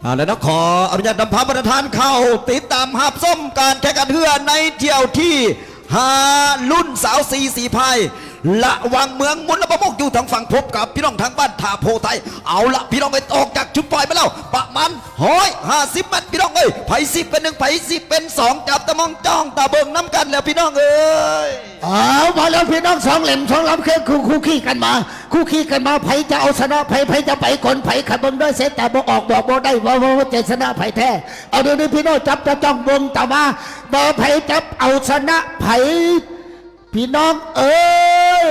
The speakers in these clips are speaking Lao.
ເອົາລະເນາະ ຂໍອະນຸຍາດນຳພາບັນດາທ່ານເຂົ້າຕິດຕາມຮັບຊົມການແຂ່ງຂັນເຮືອໃນຖ້ຽວທີຫ້າ ລຸ້ນຊາວສີ່ສີພາຍ ລະຫວ່າງເມືອງມຸນ ລະປະມຸກ ຢູ່ທາງຝັ່ງພົບກັບພີ່ນ້ອງທາງບ້ານທ່າໂພໃຕ້. ເອົາລະ ພີ່ນ້ອງເອີຍ ອອກຈາກຈຸດປ່ອຍມາແລ້ວປະມານຮ້ອຍຫ້າສິບແມັດ ພີ່ນ້ອງເອີຍ ໃຜຊິເປັນໜຶ່ງ ໃຜຊິເປັນສອງ ຈັບຕາມອງຈ້ອງຕາເບິ່ງນຳກັນແລ້ວ ພີ່ນ້ອງເອີຍ. ເອົາ ມາແລ້ວພີ່ນ້ອງ ສອງເຫຼັ້ມສອງລຳ ຄືຄູ່ ຄູ່ຄີກັນມາ ຄູ່ຄີກັນມາ ໃຜຈະເອົາຊະນະໃຜ ໃຜຈະໄປກ່ອນໃຜ ຄັນເບິ່ງດ້ວຍສາຍຕາບໍ່ອອກ ບອກບໍ່ໄດ້ວ່າ ວ່າ ວ່າຈະຊະນະໃຜແທ້. ເອົາ ດຽວນີ້ພີ່ນ້ອງຈັບຕາຈ້ອງເບິ່ງຕາມາ ວ່າໃຜຈະເອົາຊະນະໃຜ ພີ່ນ້ອງເອີຍ.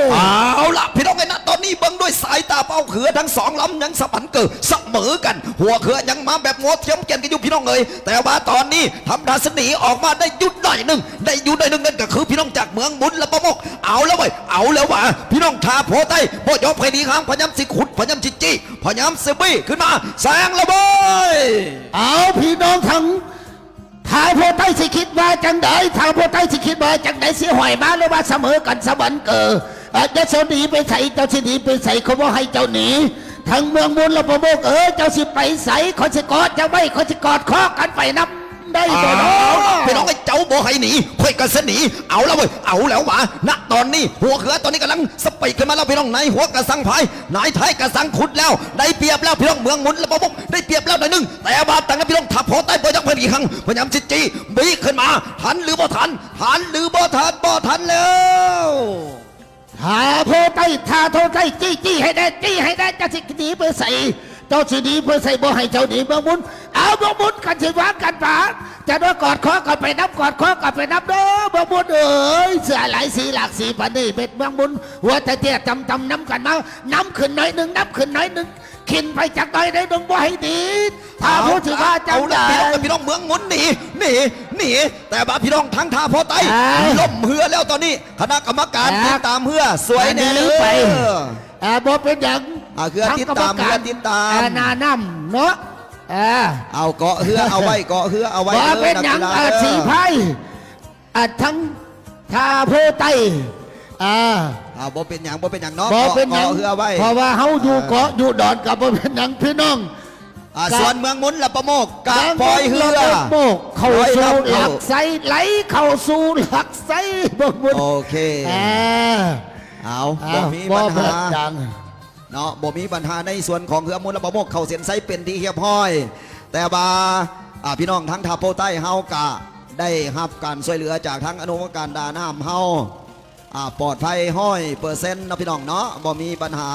ເອົາລະ ພີ່ນ້ອງເອີຍ ນະຕອນນີ້ເບິ່ງດ້ວຍສາຍຕາເປົ່າ ເຮືອທັງສອງລຳຍັງສະບັນເກີສະເໝີກັນ ຫົວເຮືອຍັງມາແບບງົວທຽມກຽນກັນຢູ່ ພີ່ນ້ອງເອີຍ. ແຕ່ວ່າຕອນນີ້ທຳທ່າຊິໜີອອກມາໄດ້ຢູ່ໜ້ອຍໜຶ່ງ ໄດ້ຢູ່ໜ້ອຍໜຶ່ງ ນັ້ນກໍຄືພີ່ນ້ອງຈາກເມືອງມຸນ ລະປະມຸກ. ເອົາລະເວີຍ ເອົາແລ້ວວ່າ ພີ່ນ້ອງທ່າໂພໃຕ້ບໍ່ຍອມໃຜໜີຫ່າງ ພະຍາຍາມຊິຂຸດ ພະຍາຍາມຊິຈີ້ ພະຍາຍາມຊິບີ້ຂຶ້ນມາ ແຊງລະເວີຍ. ເອົາ ພີ່ນ້ອງທັງ ທ່າໂພໃຕ້ຊິຄິດວ່າຈັ່ງໃດ? ທ່າໂພໃຕ້ຊິຄິດວ່າຈັ່ງໃດ? ຊິຫ້ອຍມາ ຫຼືວ່າສະເໝີກັນສະບັນເກີ? ເອີ ເຈົ້າຊິໜີໄປໃສ? ເຈົ້າຊິໜີໄປໃສ? ເຂົາບໍ່ໃຫ້ເຈົ້າໜີ. ທັງເມືອງມຸນ ລະປະມຸກເອີຍ ເຈົ້າຊິໄປໃສ? ຂ້ອຍຊິກອດເຈົ້າໄວ້ ຂ້ອຍຊິກອດຄໍກັນໄປນຳ ໄດ້ບໍ່ເນາະ? ອ້າວ ພີ່ນ້ອງເອີຍ ເຈົ້າບໍ່ໃຫ້ໜີ ຂ້ອຍກໍຊິໜີ. ເອົາລະເວີຍ ເອົາແລ້ວຫວາ ນະຕອນນີ້ ຫົວເຮືອຕອນນີ້ກຳລັງສະປີດຂຶ້ນມາແລ້ວ ພີ່ນ້ອງ. ນາຍຫົວກະສັງພາຍ ນາຍທ້າຍກະສັງຂຸດແລ້ວ ໄດ້ປຽບແລ້ວ ພີ່ນ້ອງ. ເມືອງມຸນ ລະປະມຸກ ໄດ້ປຽບແລ້ວໜ້ອຍໜຶ່ງ ແຕ່ວ່າທາງນັ້ນ ພີ່ນ້ອງ ທ່າໂພໃຕ້ບໍ່ຍັງ ພະຍາຍາມ ພະຍາຍາມຊິຈີ້ ບີ້ຂຶ້ນມາ ທັນຫຼືບໍ່ທັນ? ທັນຫຼືບໍ່ທັນ? ບໍ່ທັນແລ້ວ. ທ່າໂພໃຕ້ ທ່າໂພໃຕ້ ຈີ້ ຈີ້ໃຫ້ແດ່ ຈີ້ໃຫ້ແດ່. ເຈົ້າຊິໜີໄປໃສ? ເຈົ້າຊິໜີໄປໃສ? ບໍ່ໃຫ້ເຈົ້າໜີ ເມືອງມຸນ. ເອົາ ເມືອງມຸນ ກັນຊິວາງກັນປາ ຈະໄດ້ກອດຄໍກັນໄປນຳ ກອດຄໍກັນໄປນຳເດີ ເມືອງມຸນເອີຍ. ເສືອຫຼາຍສີຫຼາກສີປານນີ້ ເປັນເມືອງມຸນ ຫົວແຕ່ເຕ້ຍຕ່ຳໆ ນຳກັນມາ ນຳຂຶ້ນໜ້ອຍໜຶ່ງ ນຳຂຶ້ນໜ້ອຍໜຶ່ງ ຂຶ້ນໄປຈັກໜ້ອຍໜຶ່ງ ບໍ່ໃຫ້ໜີ. ຖ້າຜູ້ທີ່ວ່າຈັງໃດ ເອົາລະ ພີ່ນ້ອງ ພີ່ນ້ອງເມືອງມຸນໜີ ໜີ ໜີ. ແຕ່ວ່າພີ່ນ້ອງທາງທ່າໂພໃຕ້ ອ່າ ລົ້ມເຮືອແລ້ວຕອນນີ້ ຄະນະກຳມະການ ອ່າ ຕິດຕາມເຮືອຊ່ວຍແດ່ເດີ. ອ່າ ບໍ່ເປັນຫຍັງ ອ່າ ເຮືອຕິດຕາມ ເຮືອຕິດຕາມ ອ່າ ໜ້ານ້ຳເນາະ. ອ່າ ເອົາເກາະເຮືອເອົາໄວ້ ເກາະເຮືອເອົາໄວ້ ບໍ່ເປັນຫຍັງ ເດີ ນັກກິລາ ອ່າ ເດີ ສີພາຍ ອ່າ ທັງທ່າໂພໃຕ້ ອ່າ ອ່າ ບໍ່ເປັນຫຍັງ ບໍ່ເປັນຫຍັງເນາະ ບໍ່ເປັນຫຍັງ ເກາະເຮືອໄວ້ ເພາະວ່າເຮົາຢູ່ ອ່າ ເກາະຢູ່ດອນ ກໍບໍ່ເປັນຫຍັງ ພີ່ນ້ອງ. ອ່າ ສ່ວນເມືອງມຸນ ລະປະໂມກ ກະປ່ອຍເຮືອ ເມືອງມຸນ ລະປະໂມກ ເຂົ້າສູ່ຫຼັກໄຊ ໄຫຼເຂົ້າສູ່ຫຼັກໄຊ ເມືອງມຸນ. ໂອເຄ ອ່າ ເອົາ ອ່າ ບໍ່ມີບັນຫາເນາະ ບໍ່ມີບັນຫາໃນສ່ວນຂອງເຮືອມຸນ ລະປະໂມກ ເຂົ້າເສັ້ນໄຊເປັນທີ່ຮຽບຮ້ອຍ. ແຕ່ວ່າ ອ່າ ພີ່ນ້ອງທາງທ່າໂພໃຕ້ເຮົາກະໄດ້ຮັບການຊ່ວຍເຫຼືອຈາກທາງອະນຸກຳມະການທ່ານ້ຳເຮົາ ອ່າ ປອດໄພຮ້ອຍເປີເຊັນເນາະ ພີ່ນ້ອງເນາະ ບໍ່ມີບັນຫາ.